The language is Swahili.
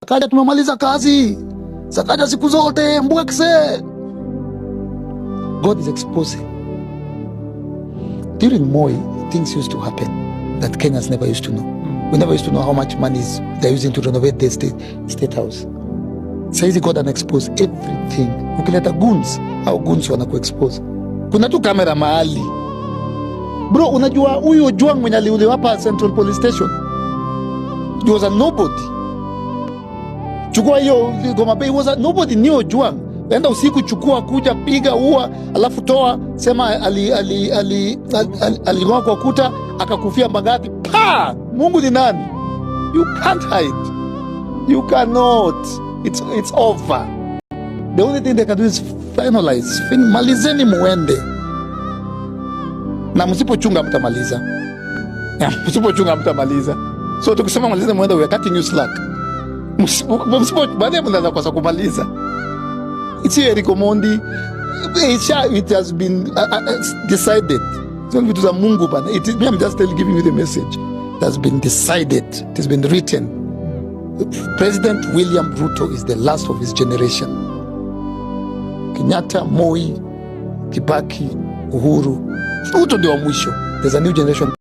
Sakaja tumemaliza kazi. Sakaja siku zote mbwekse. God is exposing. During Moi, things used to happen that Kenyans never used to know. We never used to know how much money is they're using to renovate the state house. Saizi God ana expose everything. Ukileta goons au goons wanakuexpose. Kuna tu kamera mahali. Bro, unajua huyu Ojwang mwenye aliuliwa hapa Central Police Station, he was a nobody. Chukua hiyo Goma Bay, was a nobody knew Ojwang. Enda usiku, chukua, kuja, piga, ua, alafu toa, sema ali kwa kuta akakufia Mbagathi. Pa! Mungu ni nani? You can't hide. You cannot. It's over. The only thing they can do is finalize. Malizeni muende. Na msipochunga mtamaliza. Ya, msipochunga mtamaliza. So tukisema maliza muende, we are cutting you slack. Msipo baadaye mnaweza kosa kumaliza. It's Eric Omondi. It has been decided. Sio vitu za Mungu bana. It is, me, I'm just telling, giving you the message. It has been decided. It has been written. President William Ruto is the last of his generation. Kenyatta, Moi, Kibaki, Uhuru. Ruto ndio wa mwisho. There's a new generation.